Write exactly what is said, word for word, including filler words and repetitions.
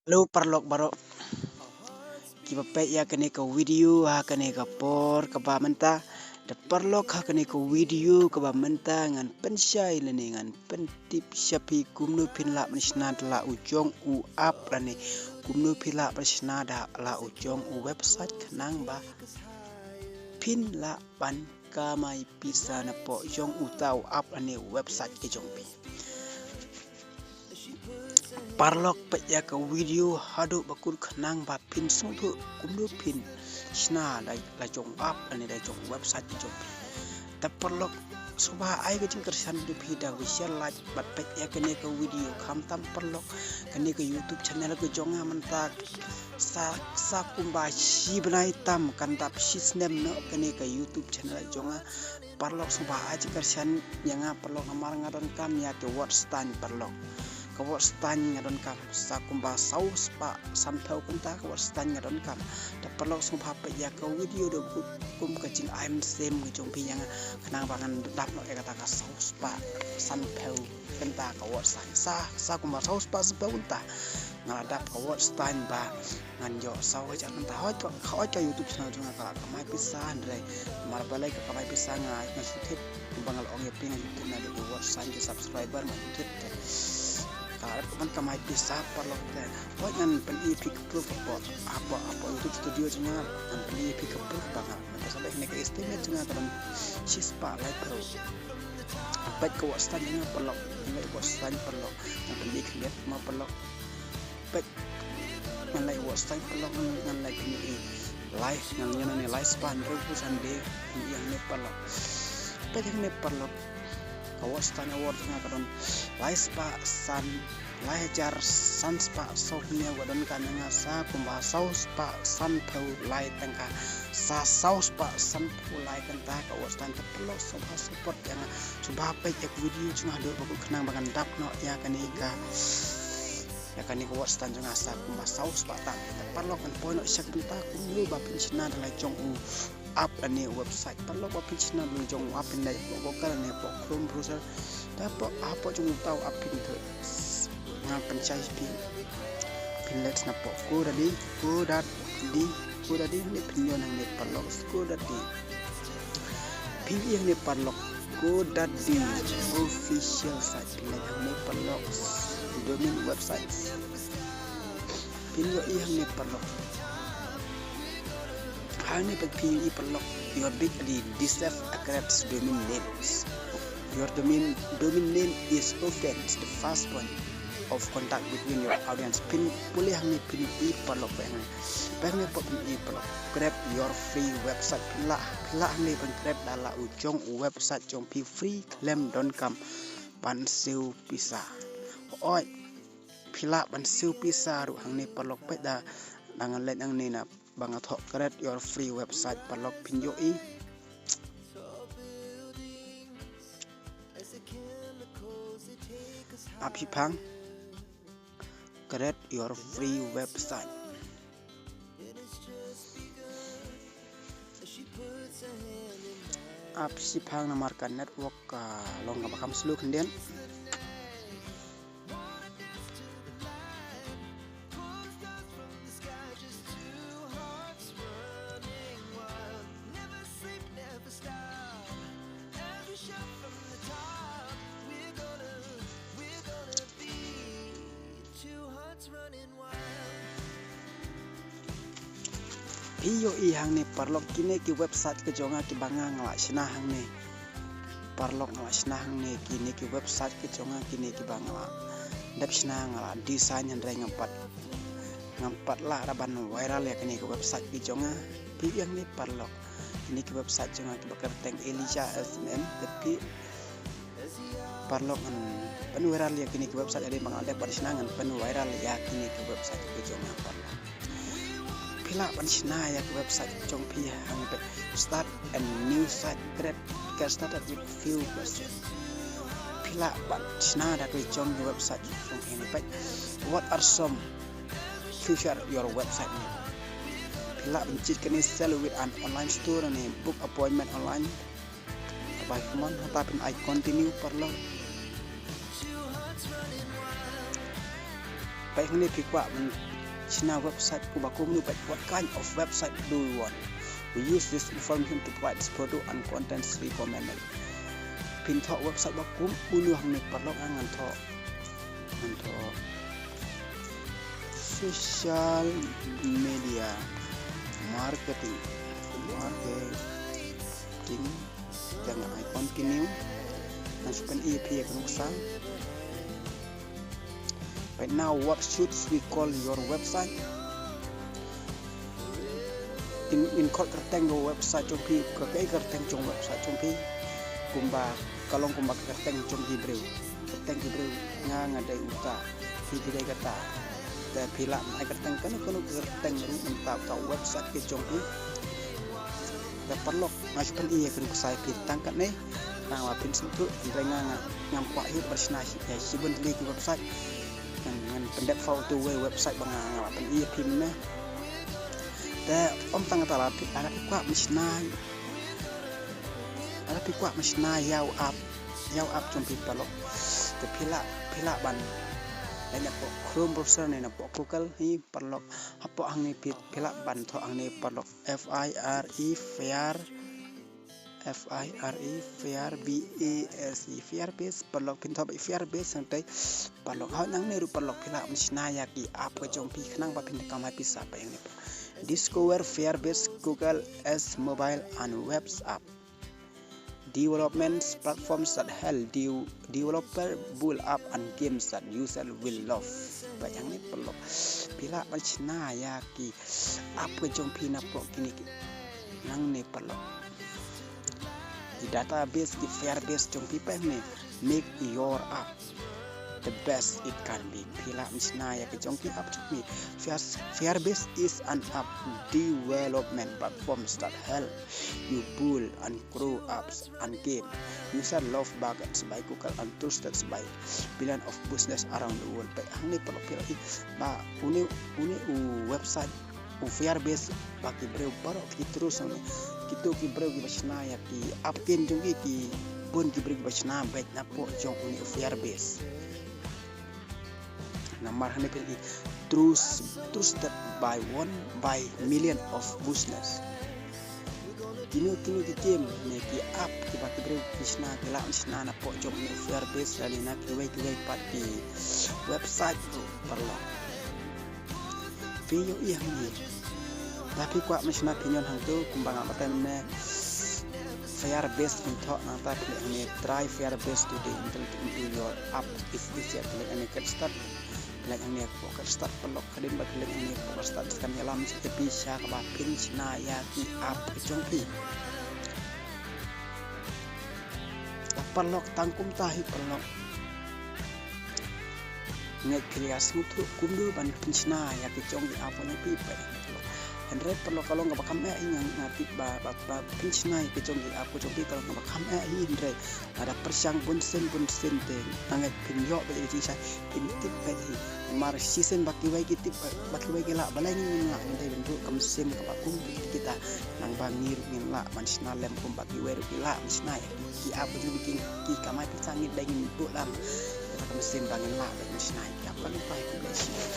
Hello paralok baroh kiba peit ïa kane ka video ha kane ka por kaba mynta. Da paralok, ha kane ka video kaba mynta ngan pynshai lane ngan pyntip sha phi kumno phin lah ban shna da la u jong u app lane kumno phin lah ban shna da la u jong u website khnang ba phin lah ban kamai pisa napoh jong uta u app lane website ka jong phi. Paralok, peit ïa ka video haduh ba kut khnang ba phin sngewthuh kumno phin shna da la jong u app lane da jong u website ka jong phi. Te paralok, sngewbha ai ka jingkyrshan ïa phi da ka share, like bad peit ïa kane ka video. Khamtam paralok, kane ka YouTube channel ka jong nga mynta sa, sa kumba shi bnai tam, kan dap shi snem noh kane ka YouTube channel jong nga. Paralok, sngewbha ai jingkyrshan ïa nga paralok namar nga donkam ïa ka watch time paralok. Ka watch time nga donkam sa kumba saw spah sanphew kynta ka watch time nga donkam. Te paralok, sngewbha peit ïa ka video da kut kum ka jingai mynsiem ka jong phi ïa nga khnang ba ngan dap noh ïa kata ka saw spah sanphew kynta ka watch time. Sa, sa kumba saw spah sanphew kynta nga la dap ka watch time ba ngan ïoh saw hajar kynta. Hooid ka, hooid ka YouTube channel jong nga ka la kamai pisa hynrei namar balei ka kamai pisa nga, nga shu thied, kumba nga la ong ïa phi, nga shu thied naduh ki watch time, ki subscriber, nga shu thied te ka la dep ban kamai pisa paralok te. Hooid ngan pyni ïa phi ka proof hapoh, hapoh, hapoh YouTube Studio jong nga, ngan pyni ïa phi ka proof ba nga, mynta sa leh kane ka estimate jong nga ka dang shi spah laiphew. Peit ka watch time jong nga paralok, ngan leh watch time paralok, ngan pyni khyndiat ma paralok. Peit, ngan leh watch time paralok, ngan, ngan leh pyni ïa lai, ngan, ngan leh lai spah hynriewphew san de, pyni ïa hangne paralok. Peit hangne paralok, ka watch time award jong nga ka don lai spah san, lai hajar san spah saw hynñiew ka donkam ïa nga, sa kumba saw spah sanphew lai tyngka, sa saw spah sanphew lai kynta ka watch time. Te paralok, sngewbha support ïa nga, sngewbha peit ïa ka video jong nga haduh ba kut khnang ba ngan dap noh ïa kane ka, ïa kane ka watch time jong nga sa kumba saw spah tam. Te paralok, ngan poi noh sha ka bynta kumno ba phin shna da la jong u app lane website. Paralok, ba phin shna da la jong u app, phin leit hapoh Google lane hapoh Chrome browser. Te hapoh, hapoh jong uta u app phin, ngan pynshai phi, phin leit napoh GoDaddy, GoDaddy, GoDaddy, hangne phin ïoh nangne paralok, GoDaddy. Phin ïoh hangne paralok, GoDaddy official site, phin leit hangne paralok, domain website. Phin ïohi hangne paralok. Hangne pat phin ïohi paralok, your big D, deserve a correct domain names. Your domain, domain name is often the first point of contact between your audience. Phin pule hangne phin ïohi paralok, peit hangne. Peit hangne pat phin ïohi paralok, create your free website. Phin lah, phin lah hangne ban create da la u jong u website jong phi free khlem donkam ban siew pisa. Hooid, phi lah ban siew pisa ruh hangne paralok. Peit da, da ngan leit hangne na ba nga thoh create your free website paralok, phin ïohi. Ap shiphang, create your free website. Ap shiphang namar ka network ka long kaba kham slow khyndiat. Phi ïohi hangne paralok, kine ki website ka jong nga kiba nga, nga la shna hangne. Paralok, nga la shna hangne kine ki website ka jong nga, kine kiba nga la dep shna, nga la design, hynrei ngam pat, ngam pat lah da ban viral ïa kine ki website ki jong nga. Phi ïohi hangne paralok, kine ki website jong nga kiba kyrteng Elijah S M M, te phi paralok, ngan pynviral ïa kine ki website, hadien ba nga la dep ban shna ngan pynviral ïa kine ki website ki jong nga paralok. Phi lah ban shna ïa ki website jong phi hangne, peit, start a new site, create, get started with few questions. Phi lah ban shna da ki jong ki website jong phi hangne, peit, what are some feature your website name. Phi lah ban jied kane, sell with an online store ne book appointment online. Te bai kumne, hata phin ai continue paralok. Peit hangne phi kwah ban shna website kumba kumno, peit what kind of website do you want? We use this information to provide product and content recommended. Phin thoh website ba kumno hangne paralok, ngan thoh, ngan thoh social media marketing, marketing. Te ngan ai continue. Ngan shu pyni ïa phi ïa ka nuksa. Right now, what should we call your website? In, in khot kyrteng ka website jong phi, ka, kaei ka kyrteng jong website jong phi? Kumba ka long kumba ka kyrteng jong ki briew. Kyrteng ki briew, nga, nga dei uta, phi, phi dei kata. Te phi lah ban ai kyrteng kano kano ka kyrteng ruh mynta uta u website ka jong phi. Te paralok, nga shu pyni ïa ka nuksa ïa phi tang katne. Tang ba phin sngewthuh, hynrei nga, nga, ngam kwah hi ban shna shi, ïa shibun tylli ki website. Ngan, ngan pyndep pha utu uwei u website ba nga, nga lah pyni ïa phi mynne. Te ym tang kata, lada phi, lada phi kwah ban shna, lada phi kwah ban shna ïa u app, ïa u app jong phi paralok. Te phi lah, phi lah ban leit na poh Chrome browser ne na poh Google hi paralok. Hapoh hangne phi, phi lah ban thoh hangne paralok, F I R E, Fire, F I R E, Fire, B A S E, Firebase, paralok. Phin thoh ba Firebase hangtei paralok. Hooid, nangne ruh paralok phi lah ban shna ïa ki app ka jong phi khnang ba phin kamai pisa. Peit hangne. Discover Firebase, Google as mobile and webs app. Development platforms that help de-, developer build app and games that user will love. Peit hangne paralok. Phi lah ban shna ïa ki app ka jong phi na poh kine ki, nangne paralok. Ki database, ki Firebase jong phi, peit hangne, make your app the best it can be. Phi lah ban shna ïa ki jong ki app jong phi. Fire-, Firebase is an app development platform that help you build and grow apps and game. User love backed by Google and trusted by billion of business around the world. Peit hangne paralok, phi lah i ba une, une u website u Firebase ba ki briew baroh ki trust hangne. Kito ki briew kiba shna ïa ki app game jong ki, ki bun ki briew kiba shna beit na poh jong une u Firebase. Namar hangne phi lah i trust, trusted by one by million of business. Kino kino ki game ne ki app kiba ki briew ki shna, ki lah ban shna na poh jong une u Firebase lane na kiwei kiwei pat ki website ruh paralok. Phi ïohi hangne. Lada phi kwah ban shna phin ïoh hangto kumba nga batai mynne. Firebase phin thoh, nangta phi leit hangne try Firebase today, enter into your app. Is this yet? Phi leit hangne get start. Phi leit hangne poh get start paralok, hadien ba phi leit hangne poh get start, kan ïalam sha phi sha kaba phin shna ïa ki app ka jong phi. Paralok, tang kumta hi paralok. Ngeit phi la sngewthuh kumno ban pynshna ïa ki jong ki app jong phi, peit. Hynrei paralok, ka long kaba kham eh hi, nga, nga tip ba, ba, ba pynshna ïa ki jong ki app ka jong phi ka long kaba kham eh hi, hynrei lada pyrshang bunsien bunsien te nga ngeit phin ïoh beit ïa ki jingshai, phin tip beit hi. Namar shisien ba kiwei ki tip, ba kiwei ki lah, balei ngin lah, ngin dei ban duh ka mynsiem kaba kum kita, nang ba ngi ruh ngin lah ban shna lem kumba kiwei ruh ki lah ban shna ïa ki app ka jong ki, ki kamai pisa, ngin dei ngin buh lem ïa ka mynsiem ba ngin lah ban shna ïa ki app. Khublei shibun.